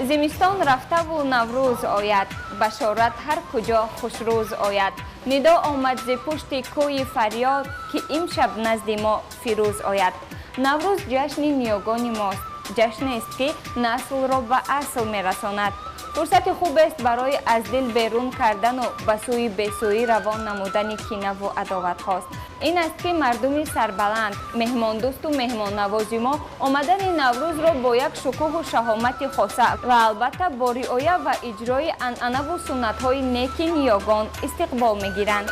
Зимистон рафтаву Наврӯз ояд, башорат ҳар куҷо хушрӯз ояд. Нидо омад зи пушти кӯи фарёд, ки имшаб назди мо фирӯз ояд. Наврӯз ҷашни ниёгони мост, ҷашнест, ки наслро ба асл мерасонад. Фурсати хубест барои аз дил берун кардану ба сӯи бесӯӣ равон намудани кинаву адоватҳост. Ин аст, ки мардуми сарбаланд, меҳмондӯсту меҳмоннавози мо омадани Наврӯзро бо як шукӯҳу шаҳомати хоса ва албатта бо риоя ва иҷрои анъанаву суннатҳои неки ниёгон истиқбол мегиранд.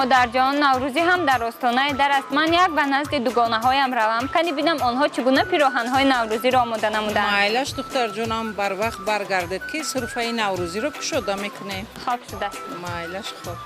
Модарҷон, Наврӯзӣ ҳам дар остонаи дар аст. Ман як ба назди дугонаҳоям равам, кани бинам, онҳо чӣ гуна пироҳанҳои наврӯзиро омода намуданд. Майлаш, духтарҷонам, барвақт баргардед, ки сурфаи наврӯзиро кушода мекунем. Хоб шудааст. Майлаш, хоб.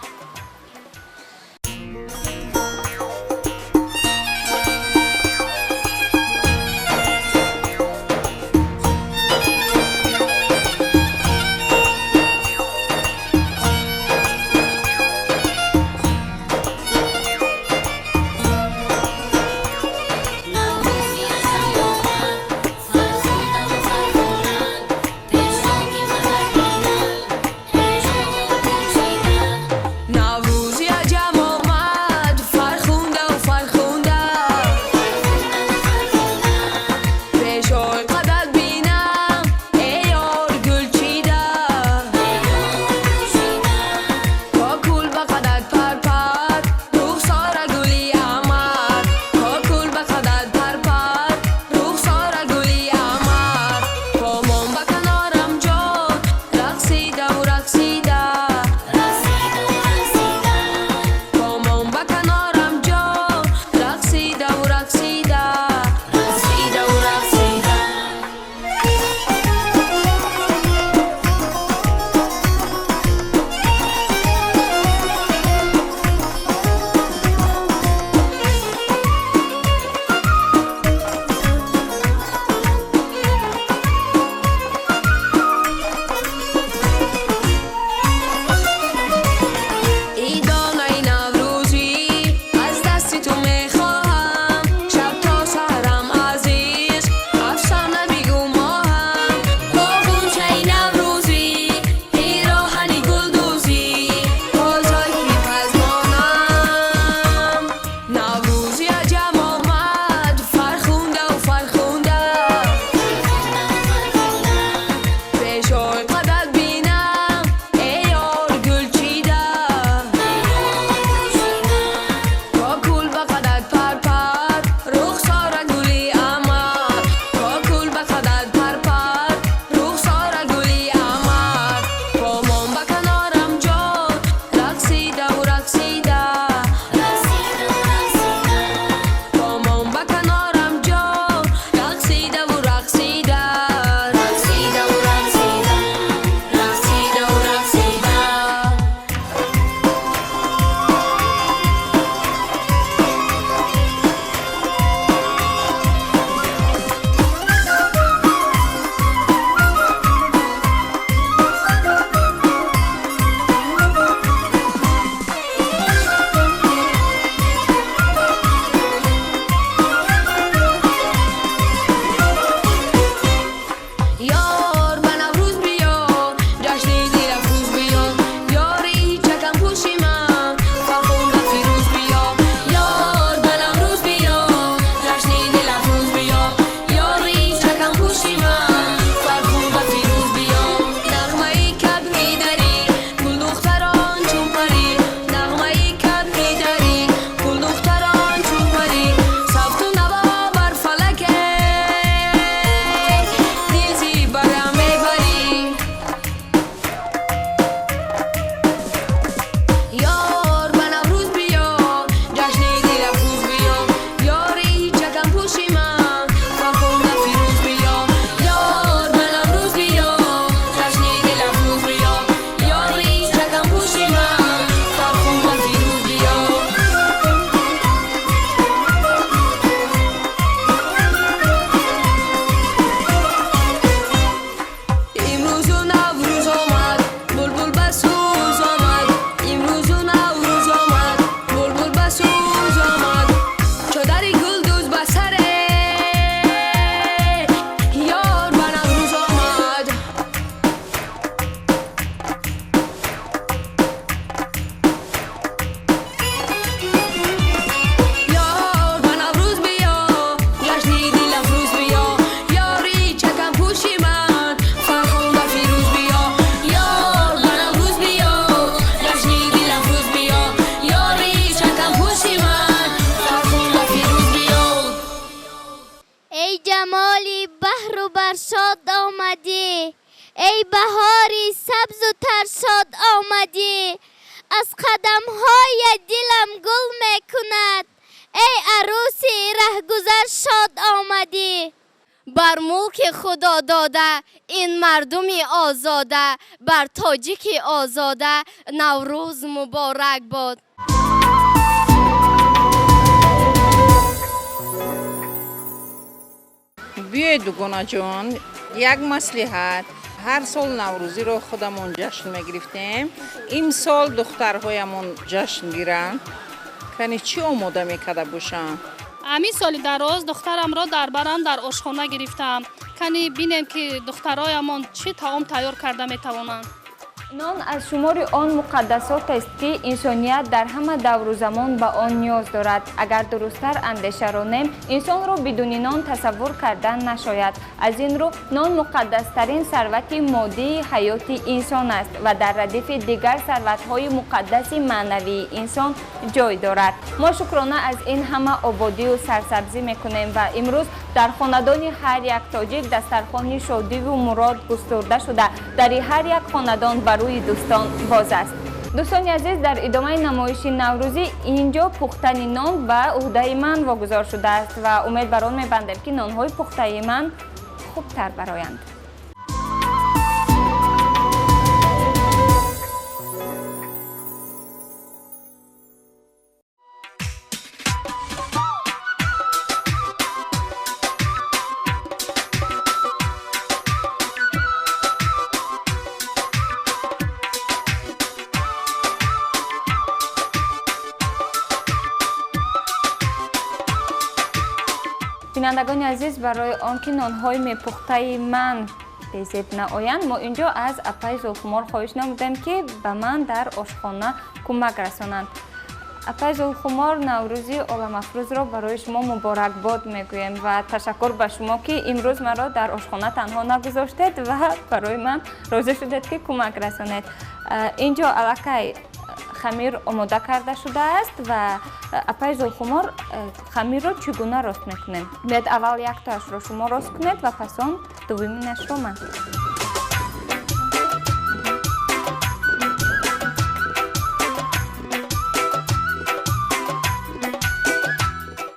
Баҳори сабзу тар шод омадӣ. Аз қадамҳои дилам гул мекунад, эй арӯси раҳгузар шод омадӣ. Бар мулки Худо дода ин мардуми озода, бар тоҷики озода Наврӯз муборак бод. Биёед, дугонаҷон, як маслиҳат. Ҳар сол наврӯзиро худамон ҷашн мегирифтем, имсол духтарҳоямон ҷашн гиранд. Кани чӣ омода мекарда бошанд? Ҳамин соли дароз духтарамро дар барам дар ошхона гирифтам. Кани бинем, ки духтароямон чӣ таом тайёр карда метавонанд. Нон аз шумори он муқаддасот аст, ки инсоният дар ҳама давру замон ба он ниёз дорад. Агар дурусттар андеша ронем, инсонро бидуни нон тасаввур кардан нашояд. Аз ин рӯ нон муқаддастарин сарвати моддии ҳаёти инсон аст ва дар радифи дигар сарватҳои муқаддаси маънавии инсон ҷой дорад. Мо шукрона аз ин ҳама ободию сарсабзӣ мекунем ва имрӯз дар хонадони ҳар як тоҷик дастархони шодиву мурод густурда шуда, дари ҳар як хонадон ба рӯи дӯстон боз аст. Дӯстони азиз, дар идомаи намоиши наврӯзӣ инҷо пухтани нон ба ӯҳдаи ман вогузор шудааст ва умед бар он мебандем, ки нонҳои пухтаи ман хубтар бароянд. Бинандагони азиз, барои он ки нонҳои мепухтаи ман безеб наоянд, мо инҷо аз апаи Зулхумор хоҳиш намудем, ки ба ман дар ошхона кӯмак расонанд. Апаи Зулхумор, Наврӯзи оламафрӯзро барои шумо муборакбод мегӯем ва ташаккур ба шумо, ки имрӯз маро дар ошхона танҳо нагузоштед ва барои ман розӣ шудед, ки кӯмак расонед. Инҷо аллакай хамир омода карда шудааст ва апаи Зулхумор, хамирро чӣ гуна рост мекунем? Биёед, аввал яктоашро шумо рост кунед ва пас он дуввуминашро ман.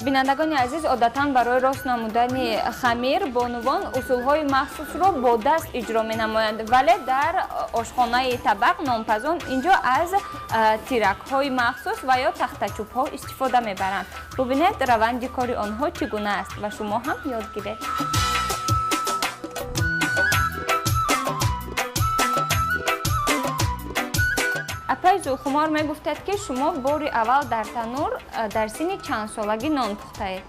Бинандагони азиз, одатан барои рост намудани хамир бонувон усулҳои махсусро бо даст иҷро менамоянд, вале дар ошхонаи табақ нонпазон инҷо аз тиракҳои махсус ва ё тахтачӯбҳо истифода мебаранд. Бубинед, раванди кори онҳо чӣ гуна аст ва шумо ҳам ёд гиред. Апаи Зулхумор, мегуфтад, ки шумо бори аввал дар танур дар синни чандсолагӣ нон пухтаед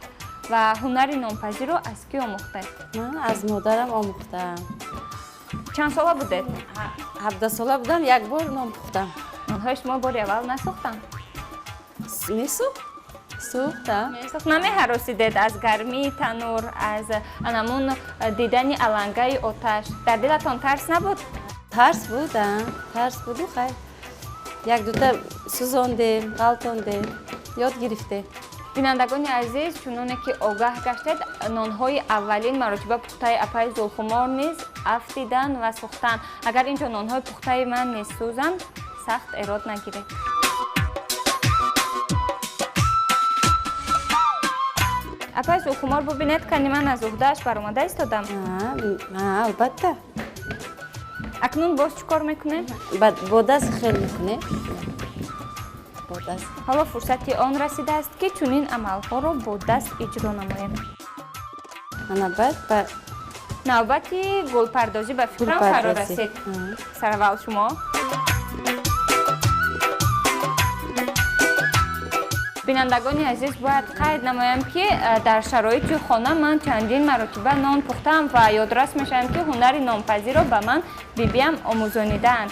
ва ҳунари нонпазиро аз кӣ омӯхтед? Ман аз модарам омӯхтам. Чанд сола будед? 17 сола будам, як бор нон пухтам. Нонҳои шумо бори аввал насӯхтанд? Месӯхт, сӯхта. Месӯхт. Намеҳаросидед аз гармии танур, аз анамун дидани алангаи оташ? Дар дилатон тарс набуд? Тарс буд, тарс буду, хайр, як дута сӯзондем, ғалтондем, ёд гирифтем. Бинандагони азиз, чуноне ки огаҳ гаштед, нонҳои аввалин маротиба пухтаи апаи Зулхумор низ афтиданд ва сӯхтанд. Агар инҷо нонҳои пухтаи ман низ сӯзанд, сахт эрод нагиред. Апаи Зулхумор, бубинед, кани ман аз уҳдааш баромада истодам. Албатта. Акнун боз чӣ кор мекунем? Бо даст хел мекунем, бо даст. Ҳоло фурсати он расидааст, ки чунин амалҳоро бо даст иҷро намоем. Ана, баъд ба Навбати гулпардозӣ, ба фикрам, фаро расид. Сараввал шумо. Бинандагони азиз, бояд қайд намоям, ки дар шароити хона ман чандин маротиба нон пухтаам ва ёдрас мешавам, ки ҳунари нонпазиро ба ман бибиам омӯзонидаанд,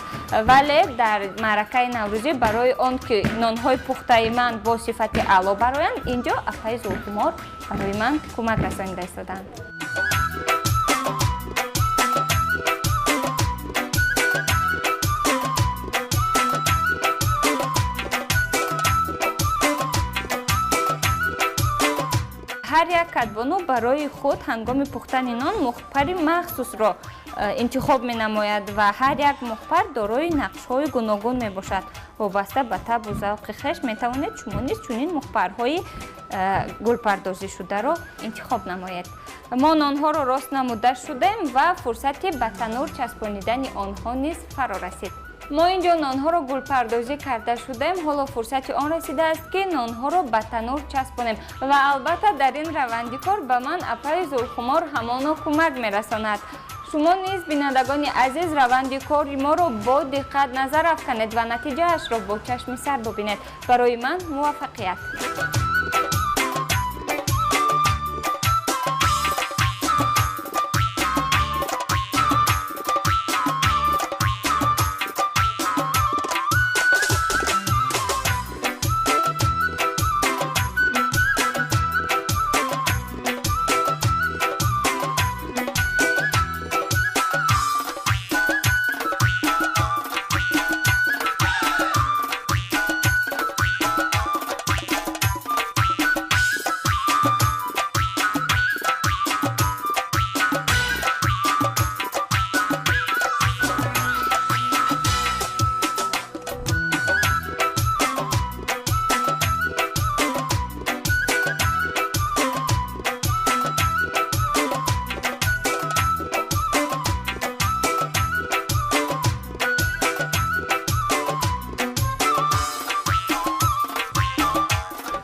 вале дар маъракаи наврӯзӣ барои он ки нонҳои пухтаи ман бо сифати аъло бароянд, инҷо апаи Зулхумор барои ман кӯмак расонида истодаанд. Ҳар як кадбону барои худ ҳангоми пухтани нон мухпари махсусро интихоб менамояд ва ҳар як моҳпар дорои нақшҳои гуногун мебошад. Вобаста ба табу завқи хеш метавонед шумо низ чунин моҳпарҳои гулпардозишударо интихоб намоед. Мо нонҳоро рост намуда шудем ва фурсати ба танур часпонидани онҳо низ фаро расид. Мо инҷо нонҳоро гулпардозӣ карда шудем. Ҳоло фурсати он расидааст, ки нонҳоро ба танур часпонем ва албатта дар ин раванди кор ба ман апаи Зулхумор ҳамоно кӯмак мерасонад. Шумо низ, бинандагони азиз, раванди кори моро бо диққат назар афканед ва натиҷаашро бо чашми сар бубинед. Барои ман муваффақият.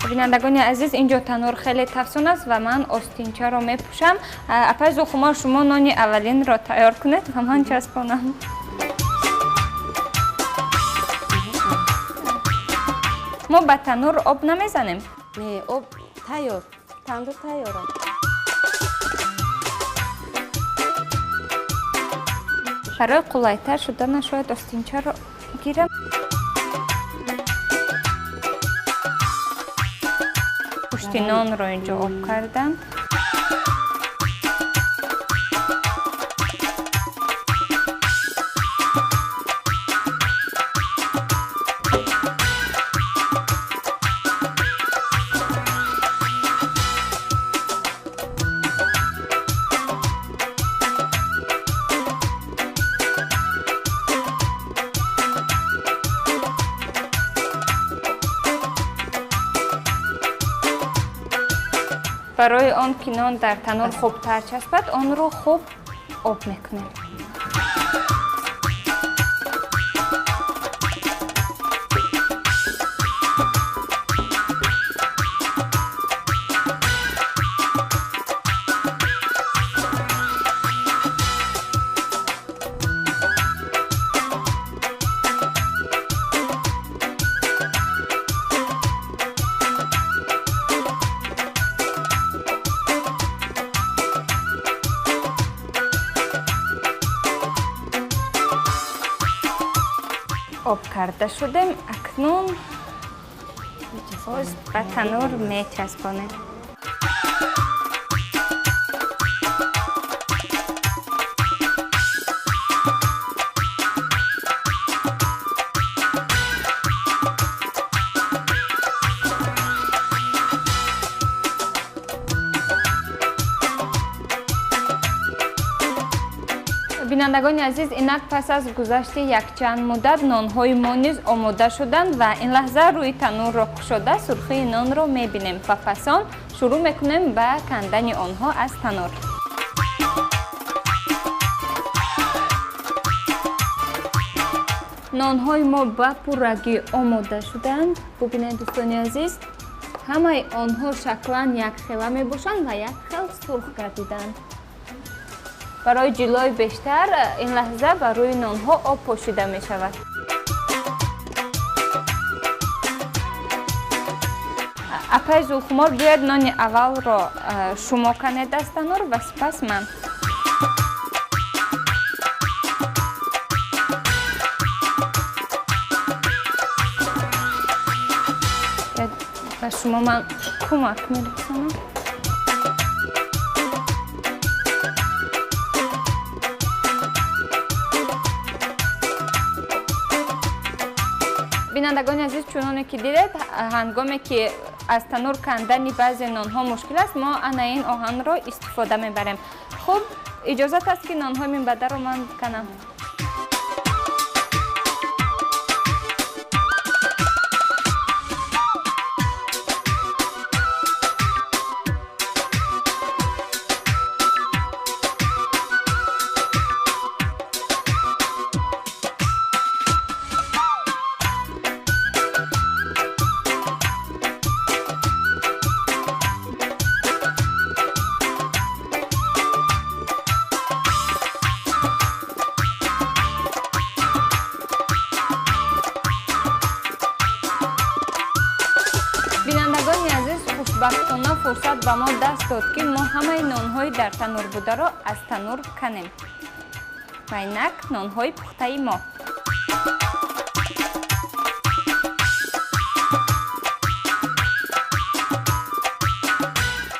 Бинандагони азиз, инҷо танур хеле тафсон аст ва ман остинчаро мепӯшам. Апаи Зулхумор, шумо нони аввалинро тайёр кунед ва ман часпонам. Мо ба танур об намезанем? Не, об тайёр, тандур тайёр аст. Барои қулайтар шудана шояд остинчаро гирам. Пушти нонро инҷо об кардам. Барои он ки нон дар танур хубтар часпад, онро хуб об мекунем. Об карда шудем. Акнун боз ба танур мечаспонем. Бинандагони азиз, инак пас аз гузашти якчанд муддат нонҳои мо низ омода шуданд ва ин лаҳза рӯи танурро кушода сурхии нонро мебинем ва пас он шурӯъ мекунем ба кандани онҳо аз танур. Нонҳои мо ба пуррагӣ омода шуданд. Бубинед, дӯстони азиз, ҳамаи онҳо шаклан якхела мебошанд ва як хел сурх гардиданд. Барои ҷилои бештар ин лаҳза ба рӯи нонҳо об пошида мешавад. Апаи Зулхумор, биёед нони аввалро шумо канед аз танур ва сипас ман. Ба шумо ман кӯмак мерасонам. Бинандагони азиз, чуноне ки дидед, ҳангоме ки аз танур кандани баъзе нонҳо мушкил аст, мо ана ин оҳанро истифода мебарем. Хуб, Иҷозат аст, ки нонҳои минбаъдаро ман канам? Бинандагони азиз, хушбахтона фурсат ба мо даст дод, ки мо ҳамаи нонҳои дар танур бударо аз танур канем. Ва инак нонҳои пухтаи мо.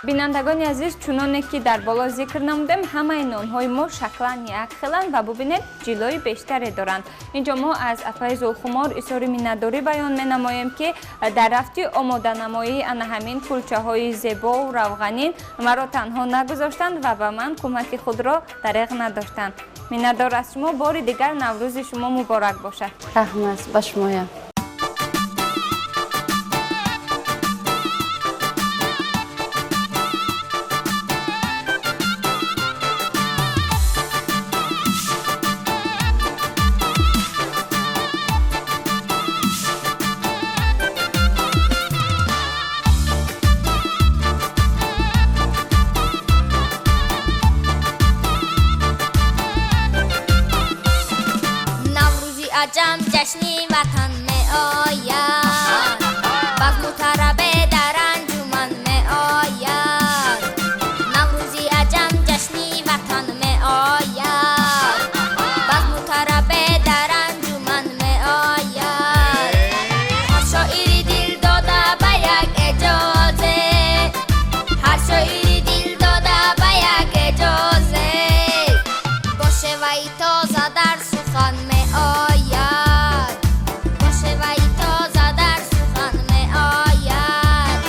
Бинандагони азиз, чуноне ки дар боло зикр намудем, ҳамаи нонҳои мо шаклан якхеланд ва бубинед, ҷилои бештаре доранд. Инҷо мо аз апаи Зулхумор изҳори миннатдорӣ баён менамоем, ки дар рафти омоданамоии ана ҳамин кулчаҳои зебову равғанин маро танҳо нагузоштанд ва ба ман кӯмаки худро дареғ надоштанд. Миннатдор аз шумо. Бори дигар Наврӯзи шумо муборак бошад. Раҳмат ба шумоям. Аҷам ҷашни ватан меояд, базму тарабе дар анҷуман меояд. Наврӯзи аҷам ҷашни ватан меояд, базму тарабе дар анҷуман меояд. Ҳар шоири дил дода ба як эҷозе, ҳар шоири дил дода ба як эҷозе, бо шеваи тоза дар сухан меояд, бо шеваи тоза дар сухан меояд.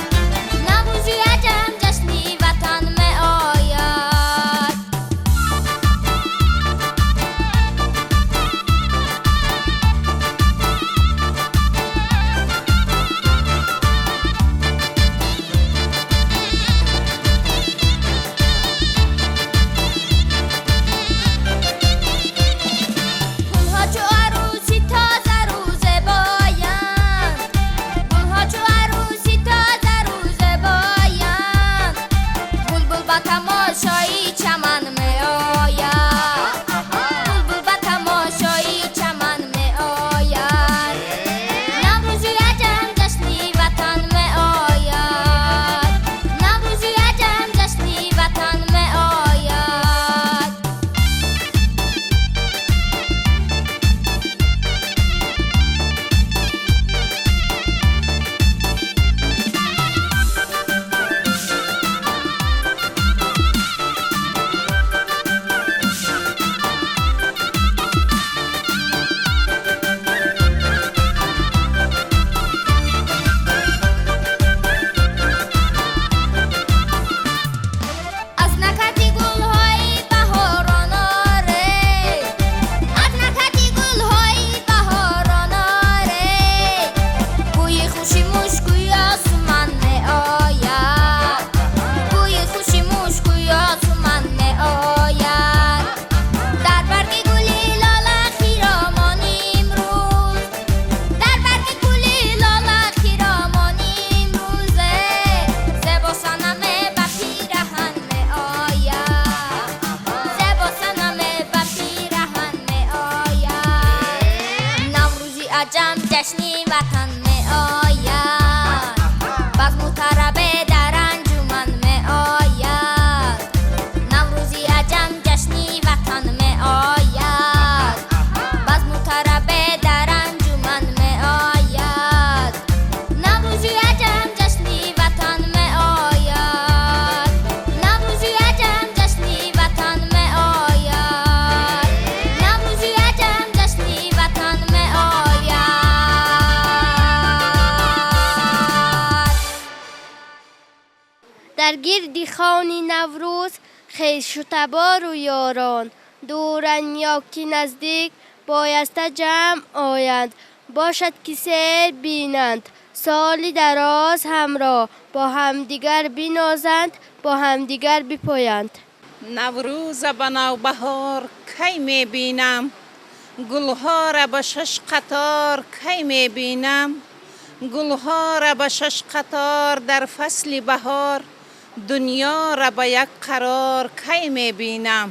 Наврӯзи аҷам ҷашни ватан меояд. Гулҳо чу арӯси тоза рӯзе боянд, гулҳо чу арӯси тоза рӯзе боянд. Булбул ба тамошои чаман меояд, булбул ба тамошои чаман меояд. Наврӯзи аҷам ҷашни ватан меояд, Наврӯзи аҷам ҷашни ватан меояд. Аз накати гулҳои баҳороноре, аз накати гулҳои баҳороноре, бӯи хуши мушкӯи осуман меояд, бӯи хуши мушкӯи осуман меояд. Дар барги гули лола хиромон имрӯз, дар барги гули лола хиромон имрӯзе, зебо санаме ба пираҳан меояд, зебо санаме ба пираҳан меояд. Наврӯзи аҷам ҷашни ватан меояд, базму тарабе дар анҷуман меояд. Наврӯзи аҷам ҷашни ватан меояд, базму тарабе дар анҷуман меояд. Наврӯзи аҷам ҷашни ватан меояд, Наврӯзи аҷам ҷашни ватан меояд, Наврӯзи аҷам ҷашни ватан меояд. Дар гирди хони Наврӯз Хешу табору ёрон, дуранд ё ки наздик, бояста ҷамъ оянд, бошад ки сер бинанд. Соли дароз ҳамроҳ бо ҳамдигар бинозанд, бо ҳамдигар бипоянд. Наврӯза ба навбаҳор кай мебинам, гулҳора ба шаш қатор кай мебинам, гулҳора ба шаш қатор дар фасли баҳор, дунёра ба як қарор кай мебинам.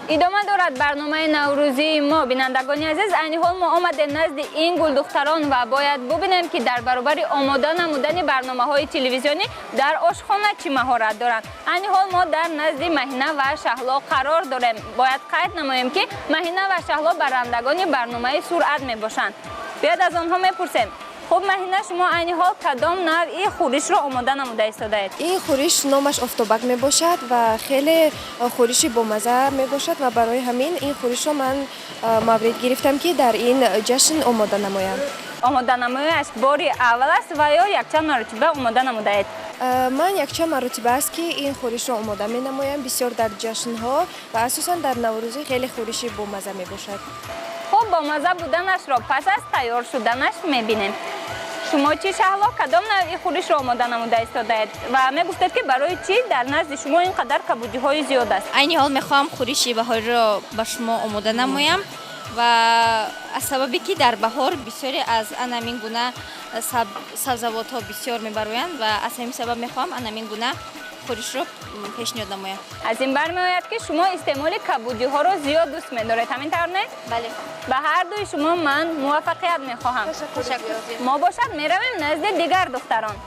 Идома дорад барномаи наврӯзии мо. Бинандагони азиз, айни ҳол мо омадем назди ин гулдухтарон ва бояд бубинем, ки дар баробари омода намудани барномаҳои телевизионӣ дар ошхона чӣ маҳорат доранд. Айни ҳол мо дар назди Маҳина ва Шаҳло қарор дорем. Бояд қайд намоем, ки Маҳина ва Шаҳло барандагони барномаи суръат мебошанд. Биёд аз онҳо мепурсем. Хуб, Маҳина, шумо айни ҳол кадом навъи хӯришро омода намуда истодаед? Ин хӯриш номаш офтобак мебошад ва хеле хӯриши бомазза мебошад ва барои ҳамин ин хӯришро ман маврид гирифтам, ки дар ин ҷашн омода намоям. Омода намояш бори аввал аст ва ё якчанд маротиба омода намудаед? Ман якчанд маротиба аст, ки ин хӯришро омода менамоям. Бисёр дар ҷашнҳо ва асосан дар наврӯзӣ хеле хӯриши бомазза мебошад. Хуб, бомазза буданашро пас аз тайёр шуданаш мебинем. Шумо чӣ, Шаҳло, кадом навъи хӯришро омода намуда истодаед ва мегуфтед, ки барои чӣ дар назди шумо ин қадар кабудиҳои зиёд аст? Айни ҳол мехоҳам хӯриши баҳориро ба шумо омода намоям ва аз сабабе ки дар баҳор бисёре аз анамин гуна сабзавотҳо бисёр мебароянд ва аз ҳамин сабаб мехоҳам анамин гуна хӯришро пешниҳод намоям. Аз ин бармеояд, ки шумо истеъмоли кабудиҳоро зиёд дӯст медоред, ҳамин тавр не? Бале. Ба ҳар дуи шумо ман муваффақият мехоҳам. Мо бошад меравем назди дигар духтарон.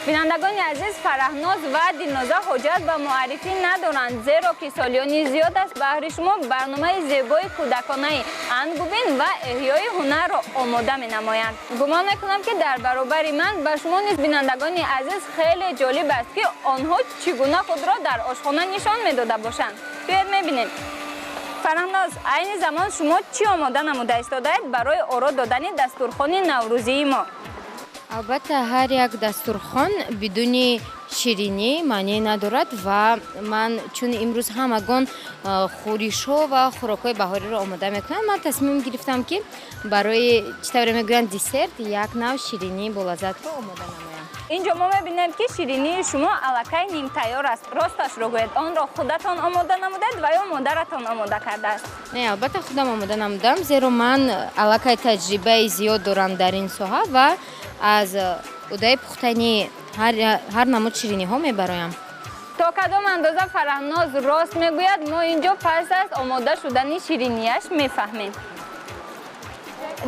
Бинандагони азиз, Фараҳноз ва Дилноза ҳоҷат ба муаррифӣ надоранд, зеро ки солиёни зиёд аст баҳри шумо барномаи зебои кӯдаконаи ангубин ва эҳёи ҳунарро омода менамоянд. Гумон мекунам, ки дар баробари ман ба шумо низ, бинандагони азиз, хеле ҷолиб аст, ки онҳо чӣ гуна худро дар ошхона нишон медода бошанд. Биёед мебинем. Фараҳноз, айни замон шумо чӣ омода намуда истодаед барои оро додани дастурхони наврӯзии мо? Албатта, ҳар як дастурхон бидуни ширинӣ маъне надорад ва ман чун имрӯз ҳамагон хӯришҳо ва хӯрокҳои баҳориро омода мекунанд, ман тасмим гирифтам, ки барои, чӣ тавре мегӯянд, десерт як нав ширинии болаззатро омода намоям. Инҷо мо мебинем, ки ширинии шумо аллакай нимтайёр аст. Росташро гӯед, онро худатон омода намудед ва ё модаратон омода кардааст? Не, албатта, худам омода намудам, зеро ман аллакай таҷрибаи зиёд дорам дар ин соҳа ва аз удаи пухтани ҳар намуд шириниҳо мебароям. То кадом андоза Фараҳноз рост мегӯяд, мо инҷо пас аз омода шудани ширинияш мефаҳмем.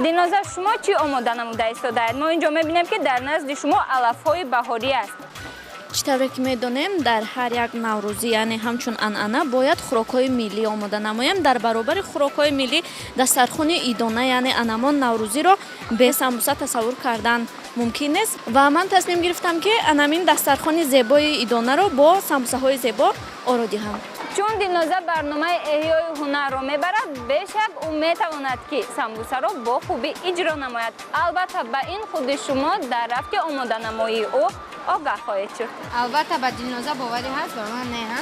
Дилноза, шумо чӣ омода намуда истодаед? Мо инҷо мебинем, ки дар назди шумо алафҳои баҳорӣ аст. Чӣ тавре ки медонем, дар ҳар як наврӯзӣ, яъне ҳамчун анъана, бояд хӯрокҳои миллӣ омода намоем. Дар баробари хӯрокҳои миллӣ дастархони идона, яъне анамон наврӯзиро бе самбуса тасаввур кардан мумкин нест ва ман тасмим гирифтам, ки анамин дастархони зебои идонаро бо самбусаҳои зебо оро диҳам. Чун Дилноза барномаи эҳёи ҳунарро мебарад, бешак ӯ метавонад, ки самбусаро бо хубӣ иҷро намояд. Албатта, ба ин худи шумо дар рафти омоданамоии ӯ огаҳ хоҳед шуд. Албатта, ба Дилноза боварӣ ҳаст, ба ман не. Ҳа.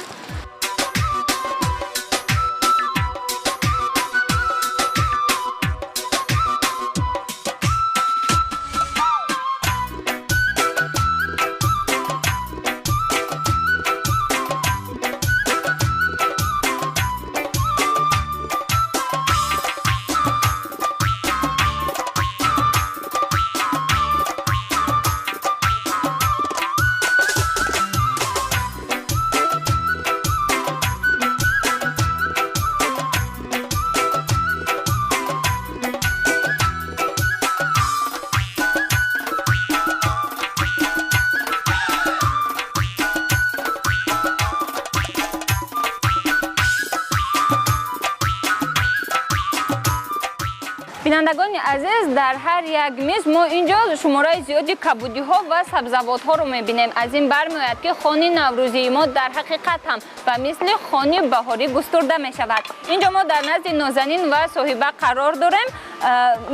Бинандагони азиз, дар ҳар як миз мо инҷо шумораи зиёди кабудиҳо ва сабзавотҳоро мебинем. Аз ин бармеояд, ки хони наврӯзии мо дар ҳақиқат ҳам ба мисли хони баҳорӣ густурда мешавад. Инҷо мо дар назди Нозанин ва Соҳиба қарор дорем.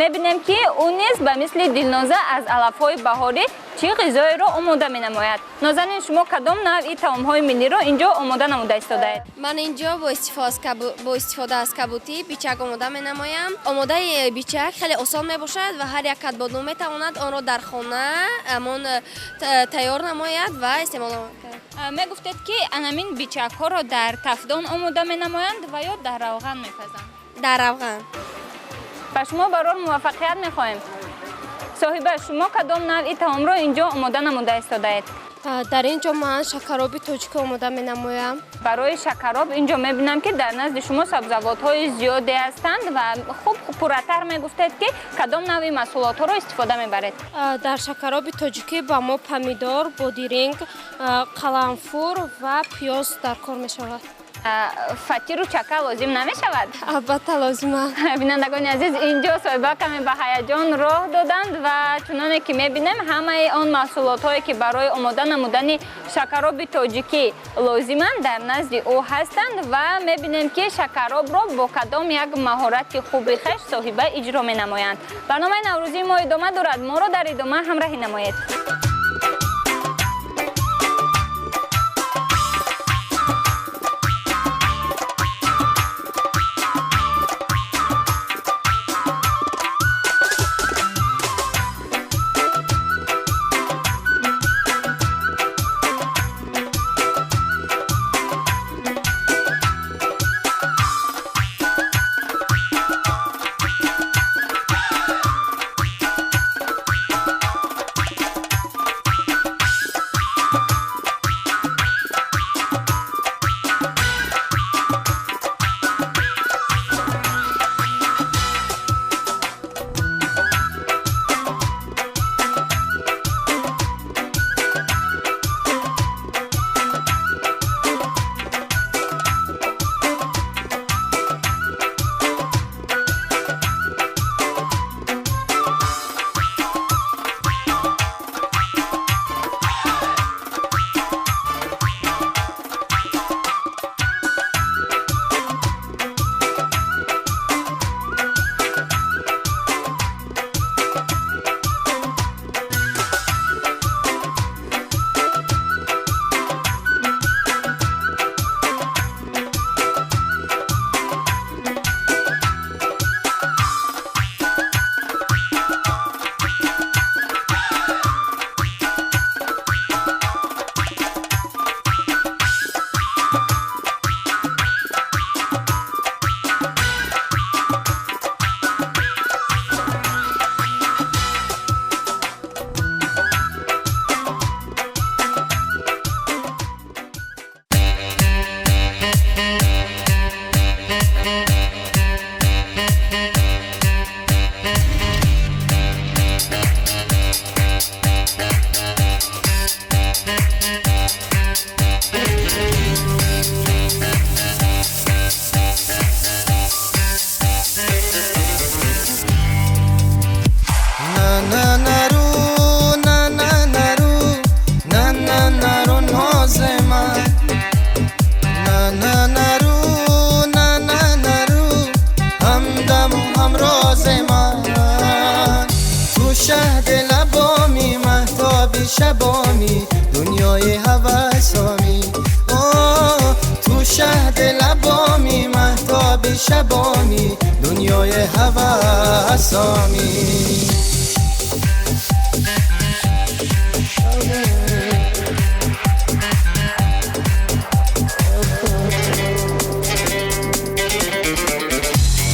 Мебинем, ки ӯ низ ба мисли Дилноза аз алафҳои баҳорӣ Чӣ ғизоеро омода менамояд. Нозанин, шумо кадом навъи таомҳои миллиро инҷо омода намуда истодаед? Ман инҷо бо истифода аз кабутӣ бичак омода менамоям. Омодаи бичак хеле осон мебошад ва ҳар як кадбону метавонад онро дар хона амон тайёр намояд ва истеъмол намояд. Мегуфтед, ки анамин бичакҳоро дар тафдон омода менамоянд ва ё дар равған мепазанд? Дар равған. Ба шумо барор муваффақият мехоҳем. Соҳиба, шумо кадом навъи таомро инҷо омода намуда истодаед? Дар ин ҷо ман шакароби тоҷикӣ омода менамоям. Барои шакароб инҷо мебинам, ки дар назди шумо сабзавотҳои зиёде ҳастанд ва хуб пурратар мегуфтед, ки кадом навъи маҳсулотҳоро истифода мебаред? Дар шакароби тоҷикӣ ба мо помидор, бодиринг, қаламфур ва пиёз дар кор мешавад. Фатиру чака лозим намешавад? Албатта, лозим аст. Бинандагони азиз, инҷо соҳиба каме ба ҳаяҷон роҳ доданд ва чуноне ки мебинем, ҳамаи он маҳсулотҳое, ки барои омода намудани шакароби тоҷикӣ лозиманд, дар назди ӯ ҳастанд ва мебинем, ки шакаробро бо кадом як маҳорати хуби хеш соҳиба иҷро менамоянд. Барномаи наврӯзии мо идома дорад. Моро дар идома ҳамраҳӣ намоед. شبامی دنیای هوسامی، تو شهد لبامی مهتاب شبامی دنیای هوسامی.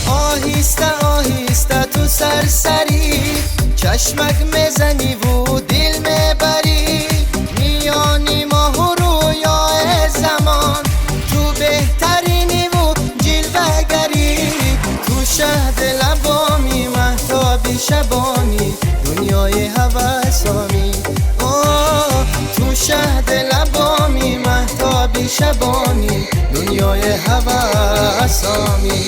آهیسته آهیسته تو سرسری چشمک میزنی و دل میبری، میانی ماه و رویای زمان تو بهترینی و جلوه‌گری، تو شهد لبامی مهتابی شبانی دنیای هوسامی، تو شهد لبامی مهتابی شبانی دنیای هوسامی.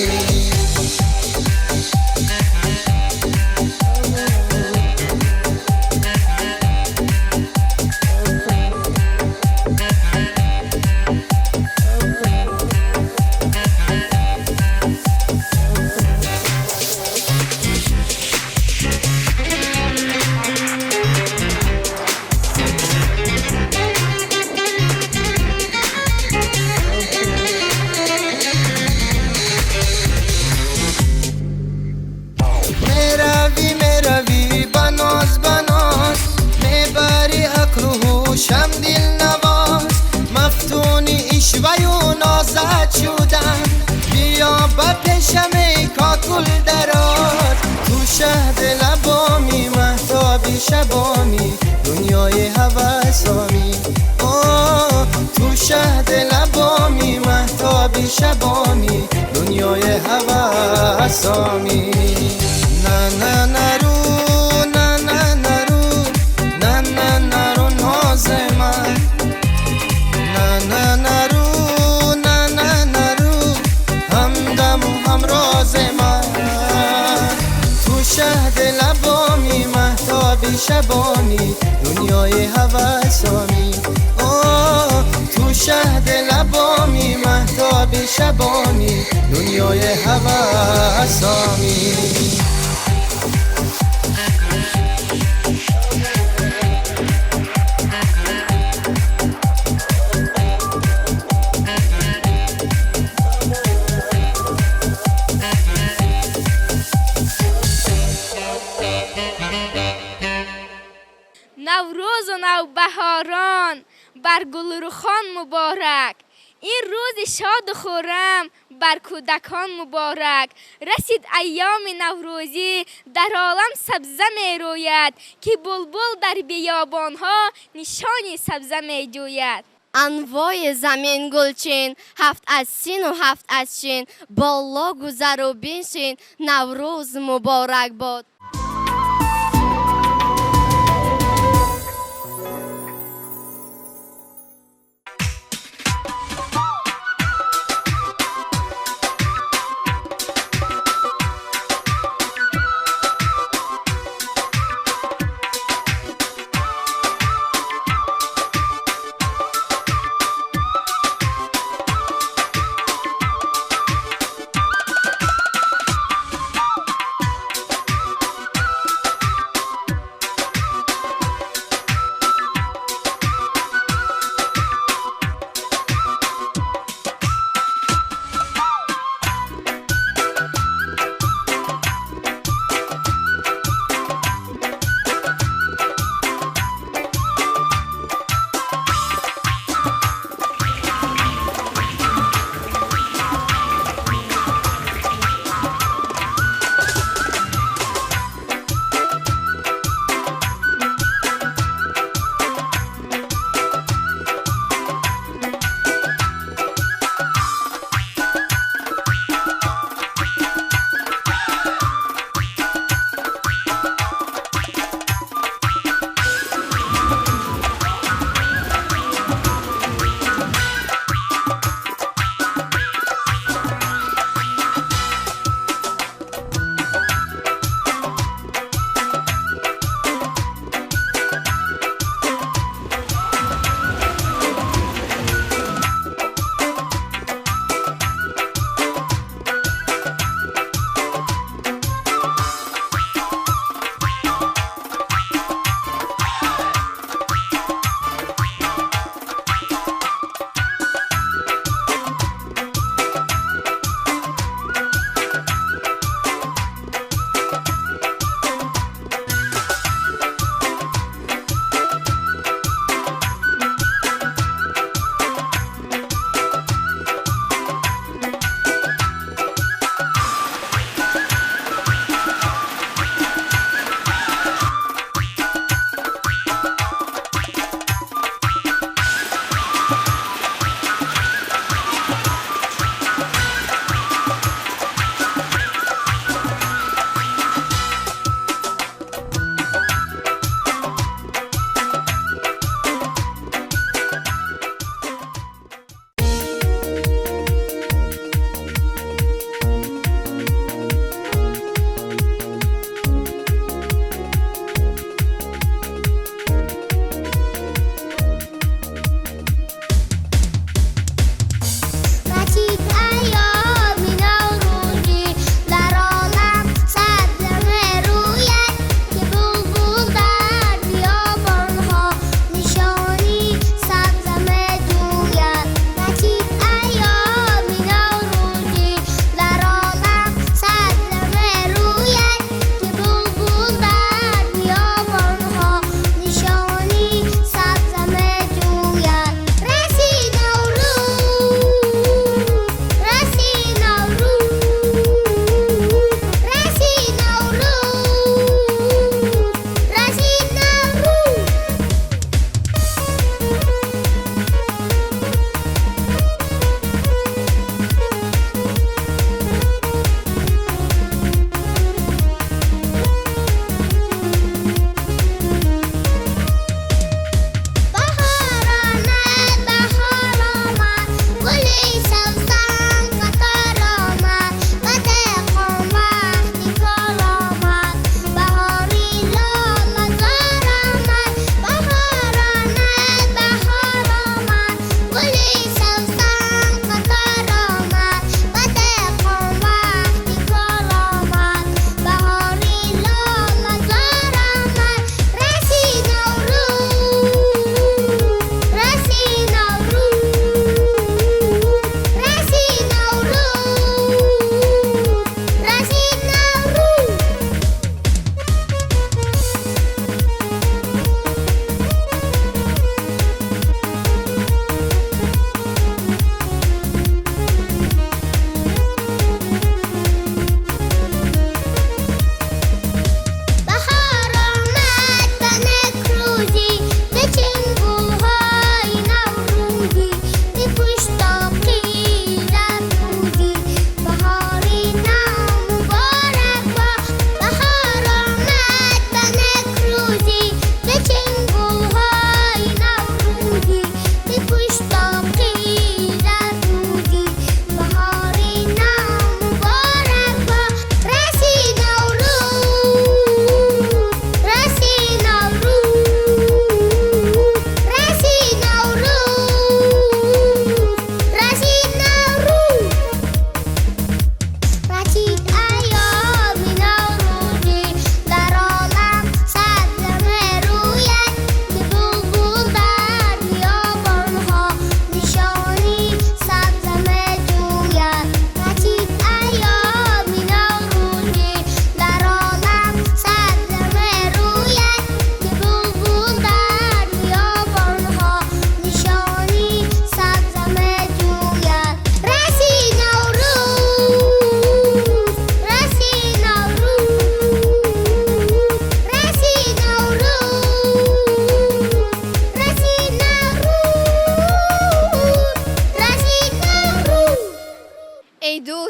шабоми дунёи ҳавасоми ту шаҳди лабоми маҳтоби шабоми дунёи ҳавасоми на на нару на на нару на на нару нози ман на на нару на на нару ҳамдаму ҳамрози ман ту шаҳди лабоми маҳтоби шабоми дунёи ҳавасоми ту шаҳди лабоми маҳтоби шабоми дунёи ҳавасоми Наврӯзу навбаҳорон бар гулрухон муборак, ин рӯзи шоду хуррам бар кӯдакон муборак. Расид айёми наврӯзӣ, дар олам сабза мерӯяд, ки булбул дар биёбонҳо нишони сабза меҷӯяд. Анвои замин гулчин, ҳафт аз сину ҳафт аз чин, боло гузару биншин, Наврӯз муборак бод.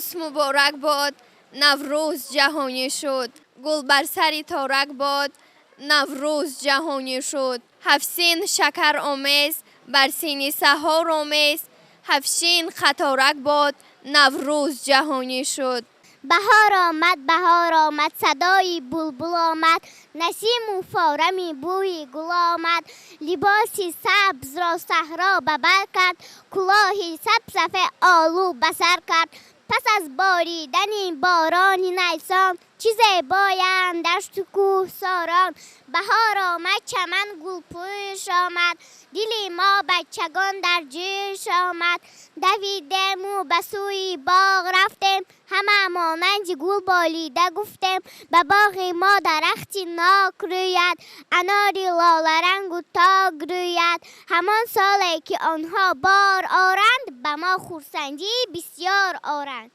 Наврӯз муборак бод, Наврӯз ҷаҳонӣ шуд. Гул бар сари торак бод, Наврӯз ҷаҳонӣ шуд. Ҳафт син шакар омез, бар сини саҳор омез, ҳафт син қаторак бод, Наврӯз ҷаҳонӣ шуд. Баҳор омад, баҳор омад, садои булбул омад, насиму форами бӯи гул омад, либоси сабзро саҳро ба бар кард, кулоҳи сабсафед олу ба сар кард. Пас аз боридани борони найсон, чӣ зебоянд дашту кӯҳсорон. Баҳор омад, чаман гулпӯш омад, дили мо бачагон дар ҷӯш омад. Давидему ба сӯи боғ рафтем, ҳама монанди гул болида гуфтем. Ба боғи мо дарахти нок рӯяд, анори лоларангу ток рӯяд. Ҳамон соле ки онҳо бор оранд, ба мо хурсандии бисёр оранд.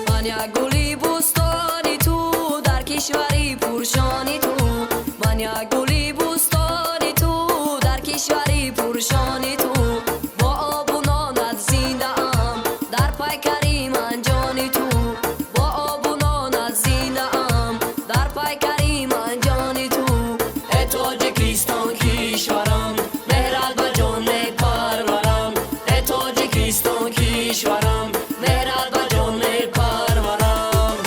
Ман як гули бӯстони ту, дар кишвари пуршони ту. Ман як гули бӯстони ту, дар кишвари пуршони ту. Бо обу нонат зиндаам, дар пайкари ман ҷони ту. Бо обу нонат зиндаам, дар пайкари ман ҷони ту. Э Тоҷикистон кишварам, меҳрат ба ҷон мепарварам. Э Тоҷикистон кишварам, меҳрат ба ҷон мепарварам.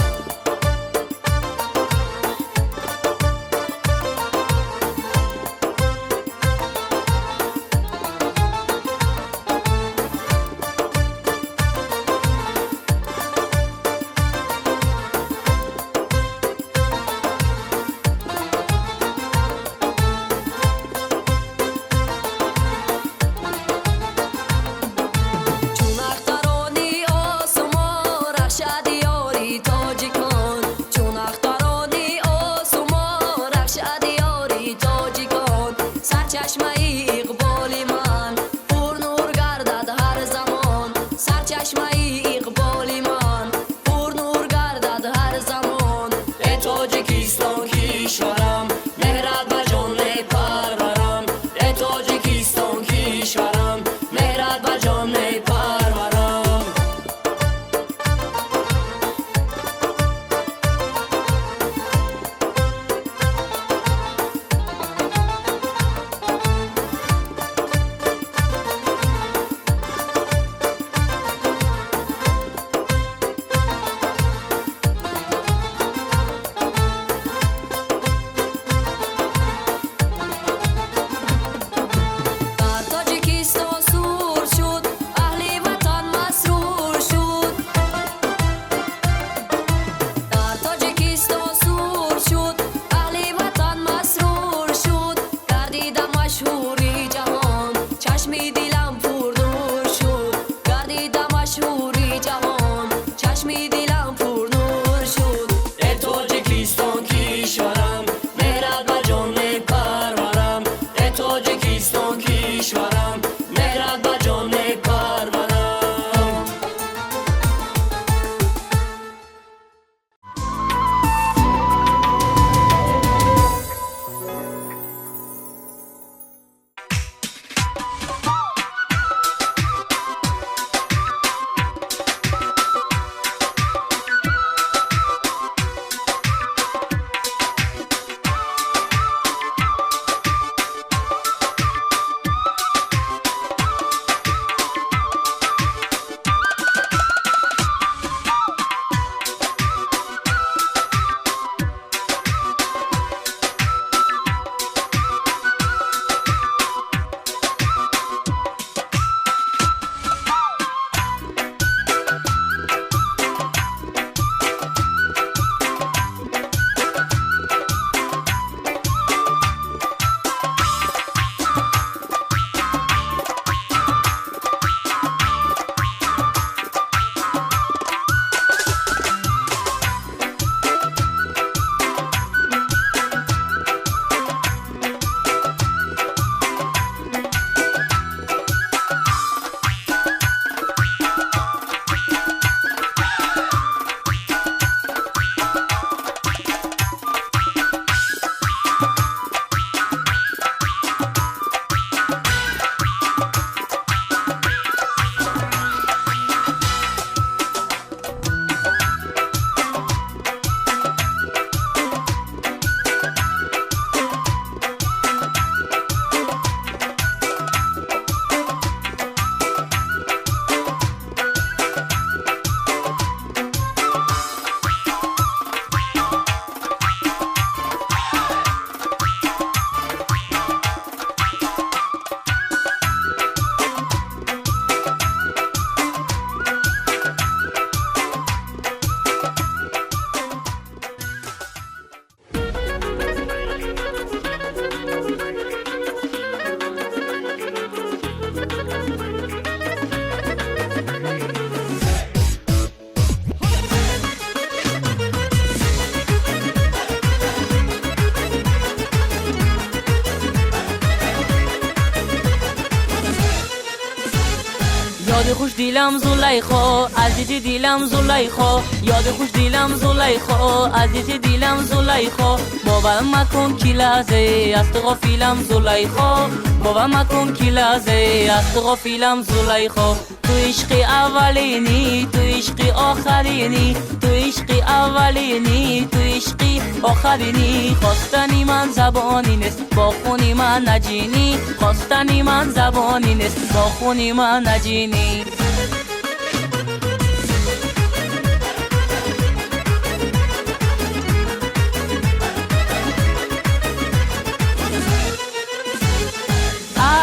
یاد خوش دیلم زلیخا عزیز دیلم زلیخا یاد خوش دیلم زلیخا عزیز دیلم زلیخا باور مکن کی لحظه از تو غافلم زلیخا باور مکن کی لحظه از تو غافلم زلیخا تو عشق اولینی تو عشق آخرینی تو عشق اولینی تو عشق آخرینی خواستنی من زبانی نیست با خونی من نجینی خواستنی من زبانی نیست با خونی من نجینی.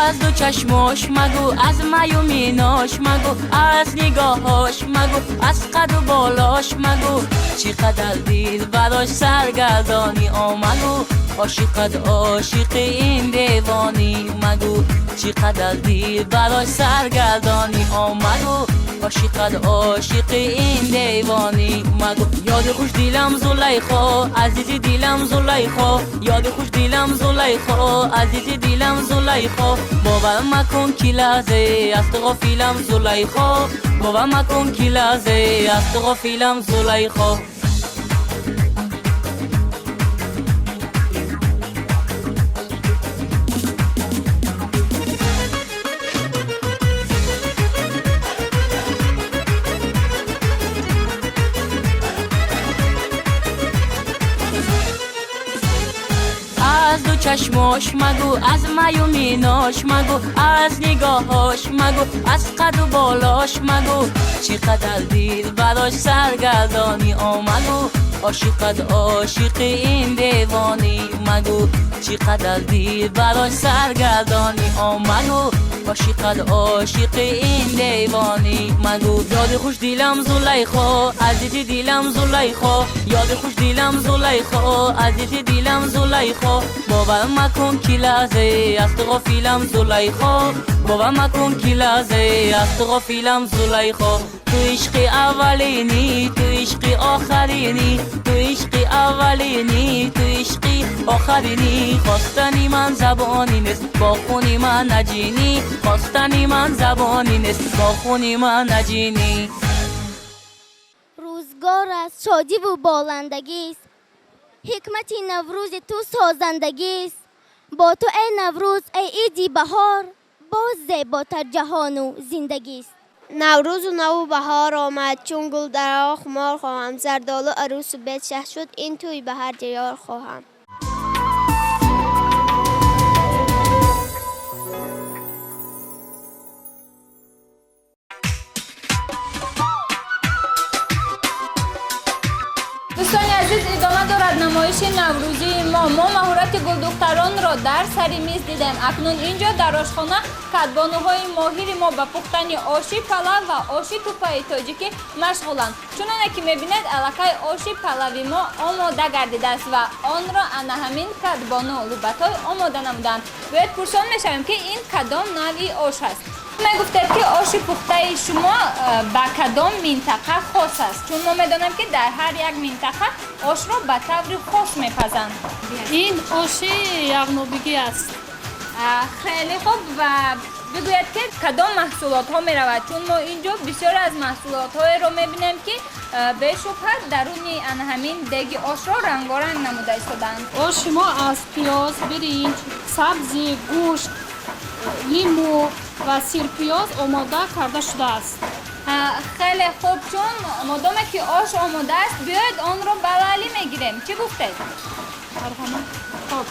از دو چشماش مگو از می و میناش مگو از نگاهاش مگو از قد و بالاش مگو چقدر دل براش سرگردانی آمگو عاشقت عاشق این دیوانی مگو چقدر دل براش سرگردانی آمگو عاشقت عاشق این دیوانی مگو یاد خوش دیلم زلیخا عزیز دیلم زلیخا یاد خوش دیلم زلیخا عزیز دیلم زلیخا باور مکن کی لحظه از تو غافلم زلیخا باور مکن کی لحظه از تو غافلم زلیخا. از دو چشماش مگو از می و میناش مگو از نگاهاش مگو از قد و بالاش مگو چقدر دل براش سرگردانی آمگو عاشقت عاشق این دیوانی مگو چقدر دل براش سرگردانی آمگو عاشقت عاشق این دیوانی مگو یاد خوش دیلم زلیخا عزیز دیلم زلیخا یاد خوش دیلم زلیخا عزیز دیلم زلیخا باور مکن کی لحظه از تو غافلم زلیخا باور مکن کی لحظه از تو غافلم زلیخا تو عشق اولینی تو عشق آخرینی تو عشق اولینی تو عشق آخرینی خواستنی من زبانی نیست با خونی من نجینی خواستنی من زبانی نیست با خونی من نجینی. روزگار از شادی و بالندگیست حکمت نوروز تو سازندگیست با تو ای نوروز ای عیدی بهار باز زیباتر جهان و زندگیست. نوروز و نو بهار آمد چون گل در خمار خواهم زردآلو عروس و بیت شه شد این توی به هر دیار خواهم. دوستان عزیز ادامه دارد نمایش نوروزی ما. ما مهارت گلدختران را در سر میز دیدیم. اکنون اینجا در آشخانه کدبانوهای ماهر ما به پختن آشی پلو و آشی توپای تاجیکی مشغولند. چنانه که میبینید الکای آشی پلوی ما آماده گردیده است و آن را انا همین کدبانو لوبتای آماده نمودند. باید پرسان میشویم که این کدام نوعی آش است. میگفتید که آش پخته شما به کدام منطقه خاص است؟ چون ما میدانیم که در هر یک منطقه آش را به طور خاص میپزند. این آش یغنوبگی است. خیلی خوب. و بگوید که کدام محصولات ها میرود؟ چون ما اینجا بسیار از محصولات های را میبینیم که به شبه درون همین دیگ آش را رنگارنگ نموده ایستادند. آش ما از پیاز، برنج، سبزی، گوشت، لیمو و سیرپیاز آماده کرده شده است. خیلی خوب. چون مادام که آش آماده است بیاید آن را بلالی میگیریم. چی گفتید؟ خب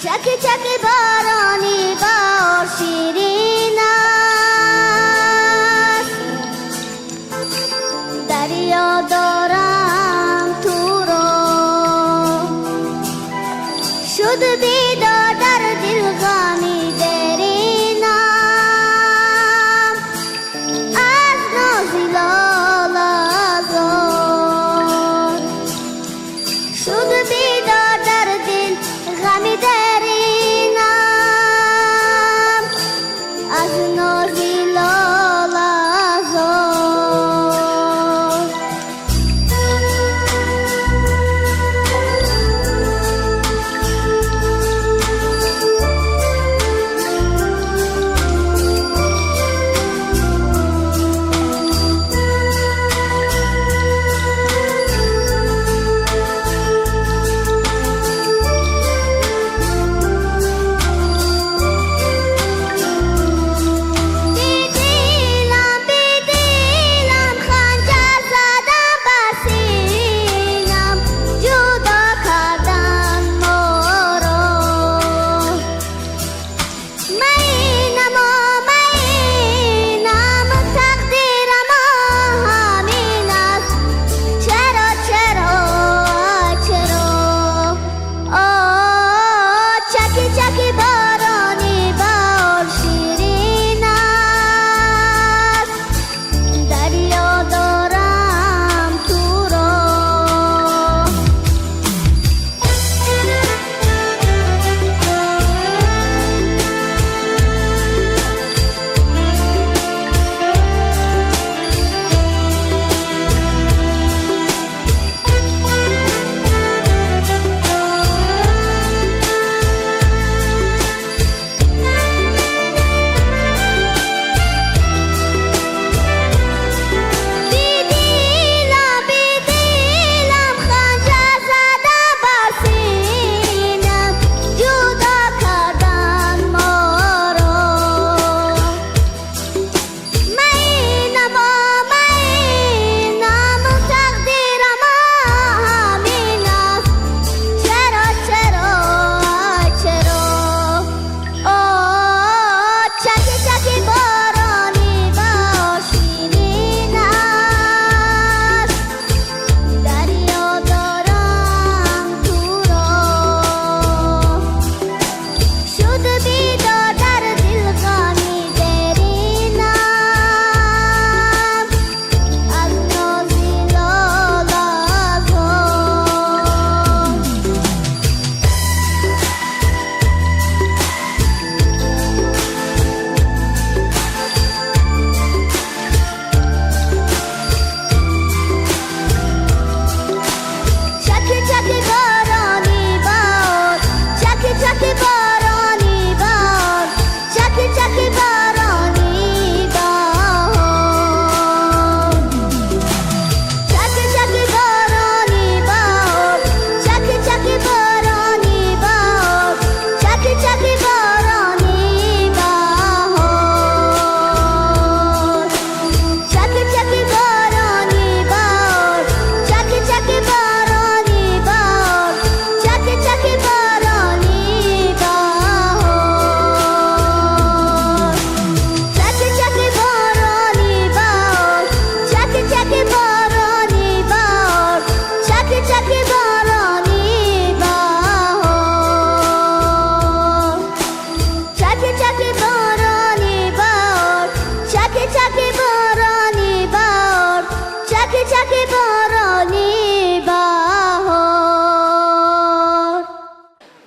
چک چک بارانی بار شیرین است. شد بیدار در دل غمی درینم از ناز لاله زار شد بیدار در دل غمی درینم از ناز لاله زار.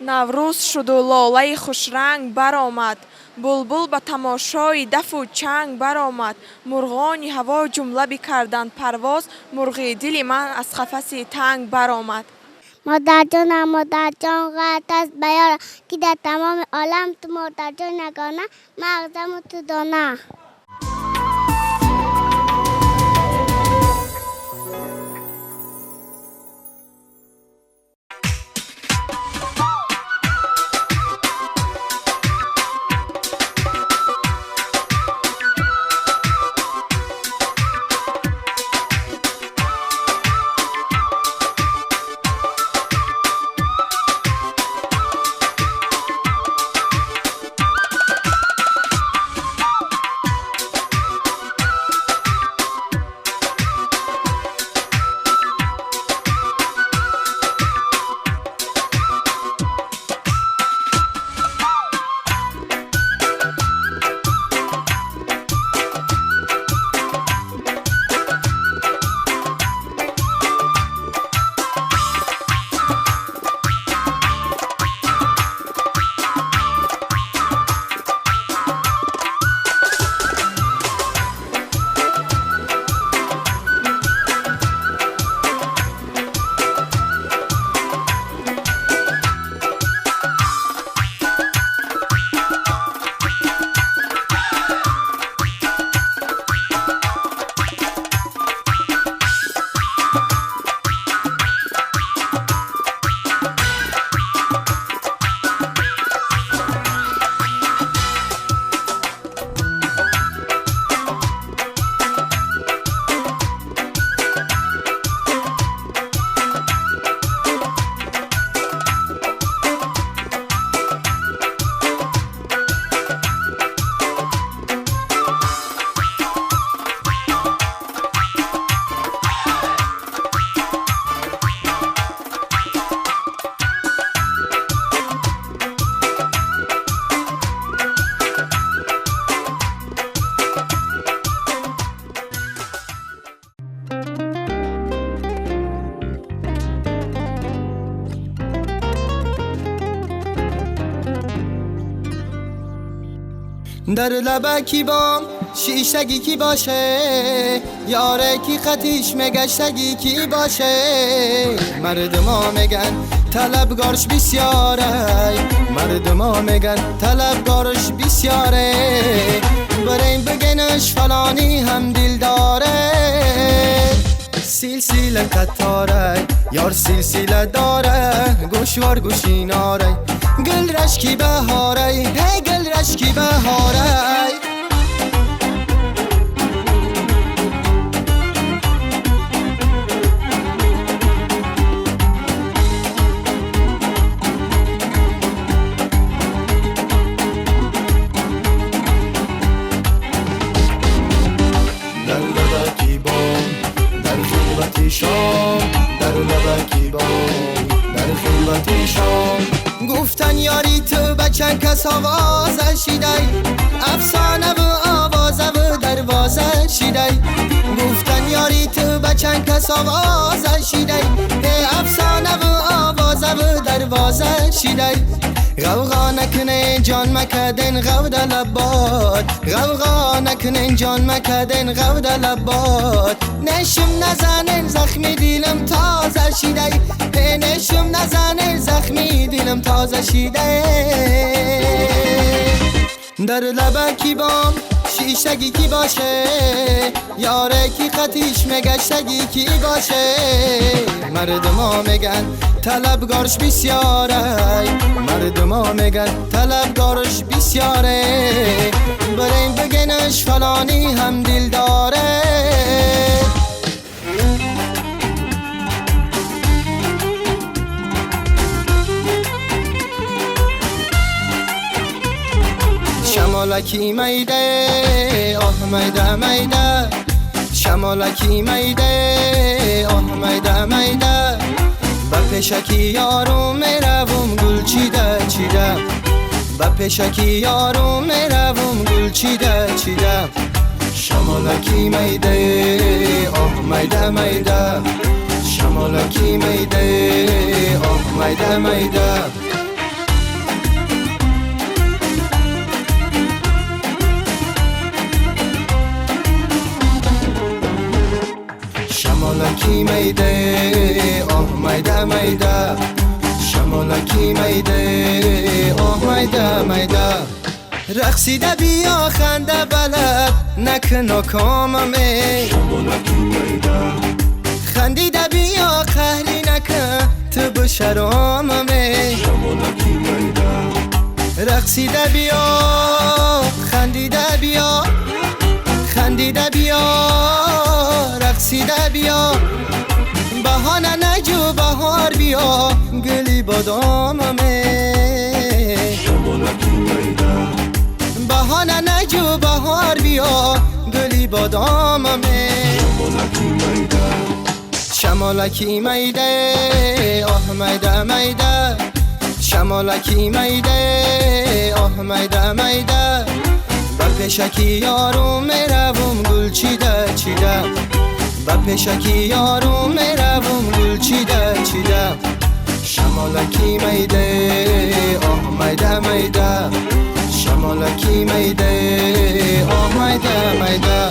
Наврӯз шуду лолаи хушранг баромад, булбул ба тамошои дафу чанг баромад, мурғони ҳаво ҷумла бикарданд парвоз, мурғи дили ман аз қафаси танг баромад. Модарҷонам, модарҷон, ғайрат аст ба ёра, ки дар тамоми олам ту модарҷон ягона, мағзаму ту дона. در لبکی بام شیشگی کی باشه، یاره کی خطیش مگشتگی کی باشه. مردما میگن طلبگارش بسیاره، مردما میگن طلبگارش بسیاره. بریم بگنش فلانی هم دل داره. سلسله قطاره یار سلسله داره، گوشوار گوشیناره، گل رشکی بهاره، هی گل رشکی بهاره. در لبکی بام در خلوت شام، در لبکی بام در خلوت شام. گفتن یاری تو به چند کس آواز شیدی، افسانه و آوازه و دروازه شیدی. گفتن یاری تو به چند کس آواز شیدی، افسانه و آوازه و دروازه شیدی. غوغا نکنه جان مکدن غو لبات، غوغا نکنه جان مکدن غو لبات. نشم نزنن زخمی دیلم تازه شیده، نشم نزنن زخمی دیلم تازه شیده. در لبکی بام شیشگی کی باشه، یاره کی خطیش مگشتگی کی باشه. مردما میگن طلبگارش بسیاره، مردما میگن طلبگارش بسیاره. بریم بگنش فلانی هم دل داره. شمالکی میده آه میده میده، شمالکی میده آه میده میده. با پیشکی یارو میروم گل چیده چیده، با پیشکی یارو میروم گل چیده چیده. شمالکی میده آه میده میده، شمالکی میده آه میده میده. شمالکی میده آه میده میده، شمالکی میده آه میده میده. رقصیده بیا خنده بلد نکن ناکاممه، شمالکی میده. خندیده بیا قهری نکن تو بشراممه، شمالکی میده. رقصیده بیا خندیده بیا، خندیده بیا رقصیده بیا. بهانه نجو بهار بیا گلی باداممه، شمالکی میده. بهانه نجو بهار بیا گلی باداممه، شمالکی میده. شمالکی میده آه میده میده، شمالکی میده آه میده میده. با پیشکی یارو میروم گل چیده چیده، با پیشکی یارو میروم گل چیده چیده. شمالکی میده آه میده میده، شمالکی میده آه میده میده.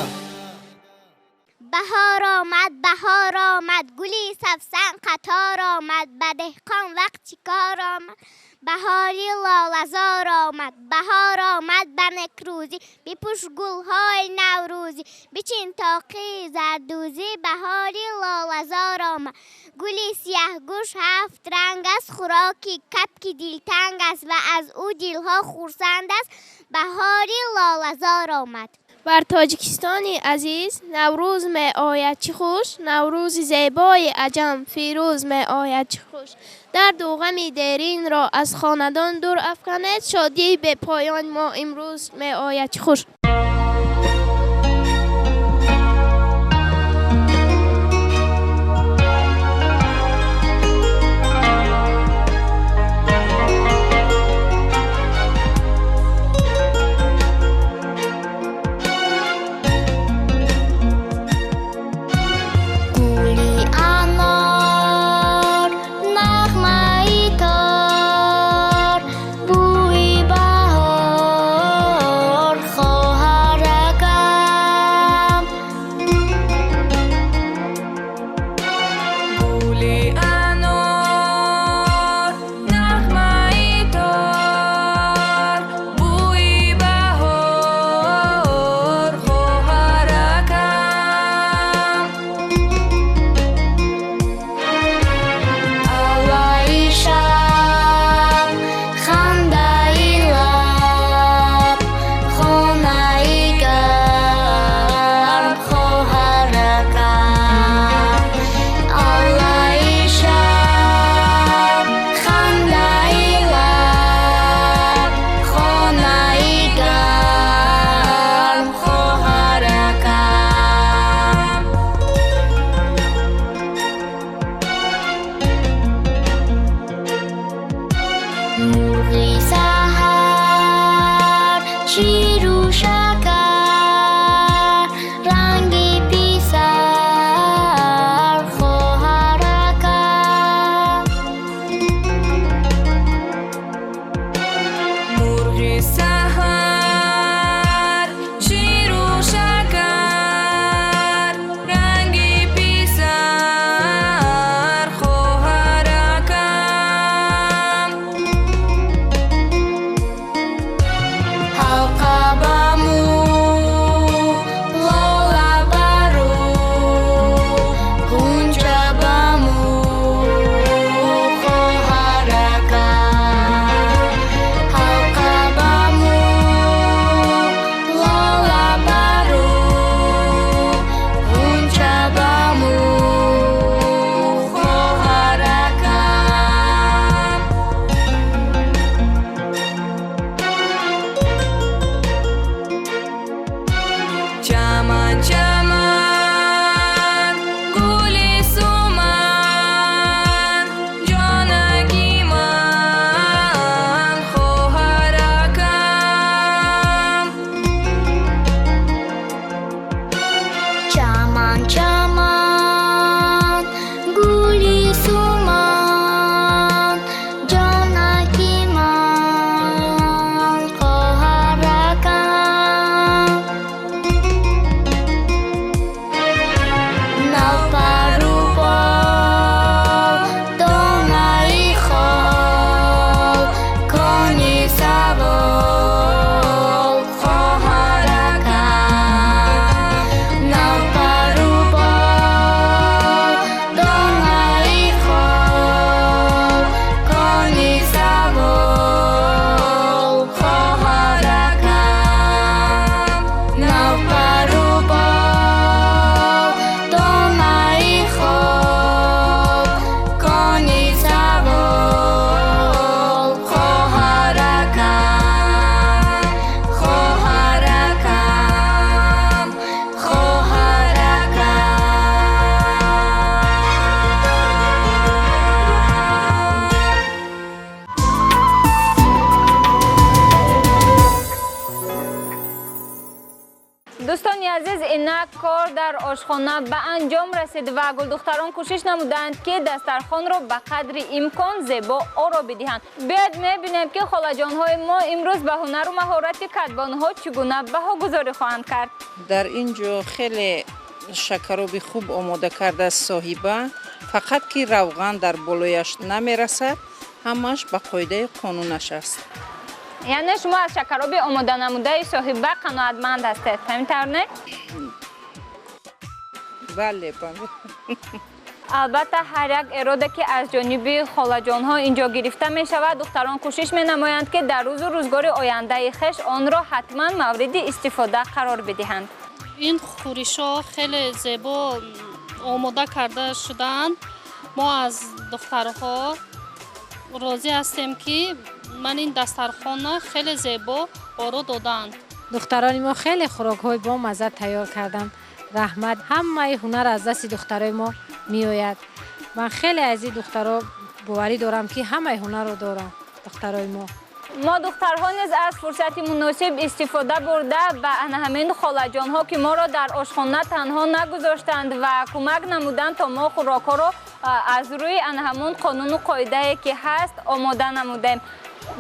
بهار آمد بهار آمد گلی سبزن قطار آمد، به دهقان وقت چیکار آمد، بهاری لاله‌زار آمد. بهار آمد به نکروزی، بپوش گلهای نوروزی، بچین تاقی زردوزی، بهاری لاله‌زار آمد. گلی سیاه گوش هفت رنگ است، خوراکی کپکی دلتنگ است و از او دلها خرسند است، بهاری لاله‌زار آمد. بر тоҷикистони азиз наврӯз меояд чӣ хуш, наврӯзи зебои аҷам фирӯз меояд чӣ хуш. Дарду ғами деринро аз хонадон дур афканед, шодии бепоён мо имрӯз меояд чӣ хуш. Нағмаи тор, бӯи баҳор. Мурғи саҳар ширу шакар, ранги писар хоҳаракам. Мурғи саҳар ширу шакар, ранги писар хоҳаракам. Ҳалқа ба мӯ, лола ба рӯ, ғунча ба мӯ, хоҳаракам. Ҳалқа ба мӯ, лола ба рӯ, ғунча ба мӯ, хоҳаракам. Чаман, чаман, гули суман, ҷонаки ман, хоҳаракам. Чаман, чаман, гули суман, ҷонаки ман, хоҳаракам. Навпарупо, донаи хол, кони савол, хоҳаракам. Навпарупо, донаи хол, кони савол, хоҳаракам. Навпарупо, донаи хол, кони савол, хоҳаракам. Хоҳаракам, хоҳаракам. Дӯстони азиз, инак кор дар ошхона ба анҷом расид ва гулдухтарон кӯшиш намуданд, ки дастархонро ба қадри имкон зебо оро бидиҳанд. Биёед мебинем, ки холаҷонҳои мо имрӯз ба ҳунару маҳорати кадбонҳо чӣ гуна баҳогузорӣ хоҳанд кард. Дар ин ҷо хеле шакароби хуб омода кардааст соҳиба, фақат ки равған дар болояш намерасад, ҳамаш ба қоидаи қонунаш аст. Яъне шумо аз шакароби омоданамудаи соҳиба қаноатманд ҳастед, ҳамин тавр не? Бале, бале. Албатта, ҳар як эроде, ки аз ҷониби холаҷонҳо инҷо гирифта мешавад, духтарон кӯшиш менамоянд, ки дар рӯзу рӯзгори ояндаи хеш онро ҳатман мавриди истифода қарор бидиҳанд. Ин хӯришҳо хеле зебо омода карда шудаанд. Мо аз духтарҳо розӣ ҳастем, ки ман ин дастархона хеле зебо оро додаанд. Духтарони мо хеле хӯрокҳои бомазза тайёр карданд. Раҳмат, ҳамаи ҳунар аз дасти духтарои мо меояд. Ман хеле аз ин духтаро боварӣ дорам, ки ҳамаи ҳунарро доранд духтарои мо. Мо духтарҳо низ аз фурсати муносиб истифода бурда ба ҳамин холаҷонҳо, ки моро дар ошхона танҳо нагузоштанд ва кӯмак намуданд, то мо хӯрокҳоро аз рӯи ҳамон қонуну қоидае, ки ҳаст, омода намудем.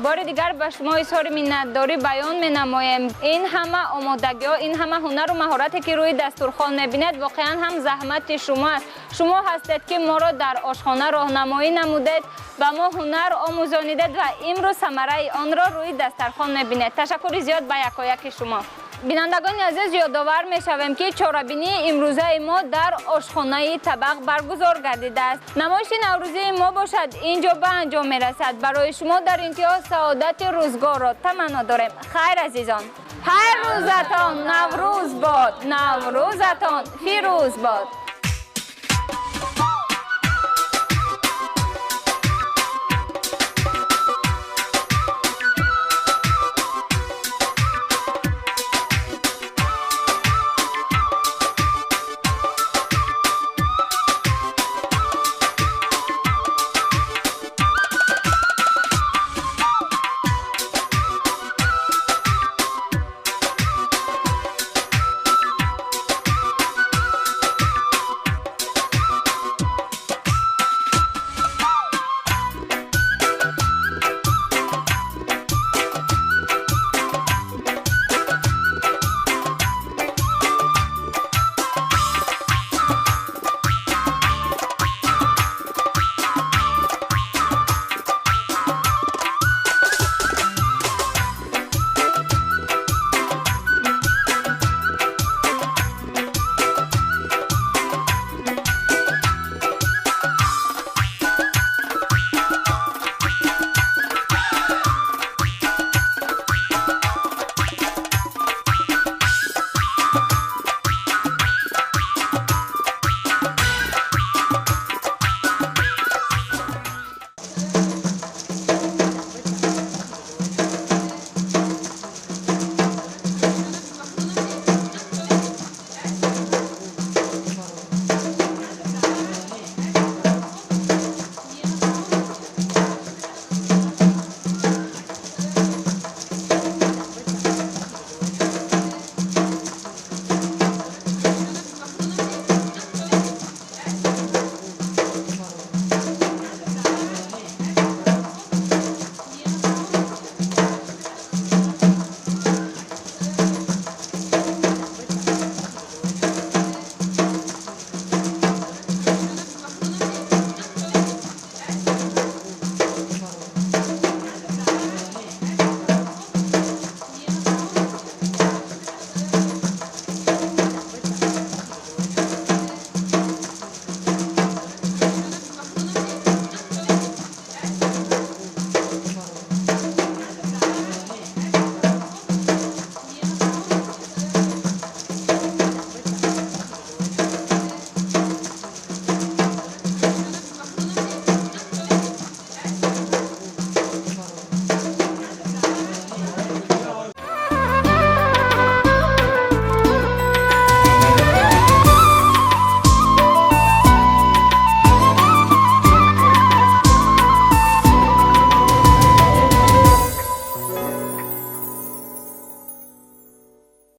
Бори дигар ба шумо изҳори миннатдорӣ баён менамоем. Ин ҳама омодагиҳо, ин ҳама ҳунару маҳорате, ки рӯи дастурхон мебинед, воқеан ҳам заҳмати шумо аст. Шумо ҳастед, ки моро дар ошхона роҳнамоӣ намудед, ба мо ҳунар омӯзонидед ва имрӯз самараи онро рӯи дастархон мебинед. Ташаккури зиёд ба якояки шумо. Бинандагони азиз, ёдовар мешавем, ки чорабинии имрӯзаи мо дар ошхонаи табақ баргузор гардидааст. Намоиши наврӯзии мо бошад ин ҷо ба анҷом мерасад. Барои шумо дар интиҳо саодати рӯзгорро таманно дорем. Хайр, азизон, ҳар рӯзатон наврӯз бод, наврӯзатон фирӯз бод.